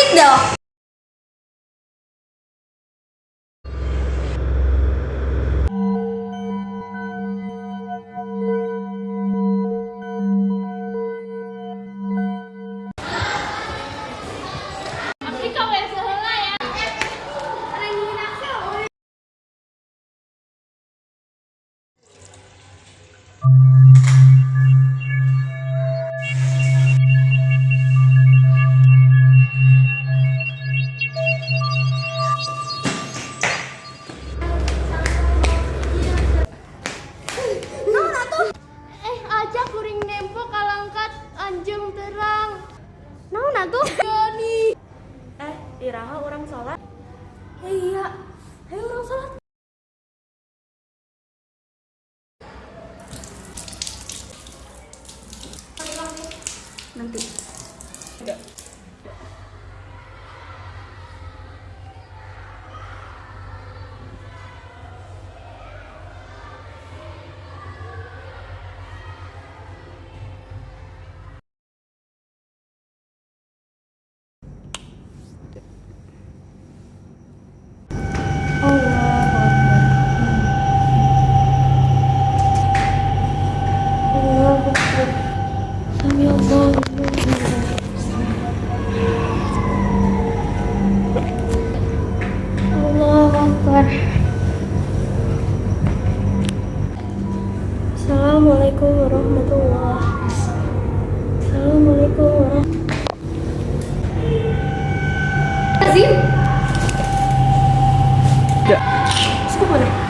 Iqdal. Abdi ka WC heula ya. Naon atuh? Eh, aja kuring nempo kalangkat anjing terang. Naon atuh? Gani. Eh, iraha urang sholat? Iya. Ayo urang sholat. Nanti. Allahu Akbar. Sami Allahu Allahu Akbar. Assalamualaikum warahmatullahi. Assalamualaikum warahmatullahi. Azim. Terus mana?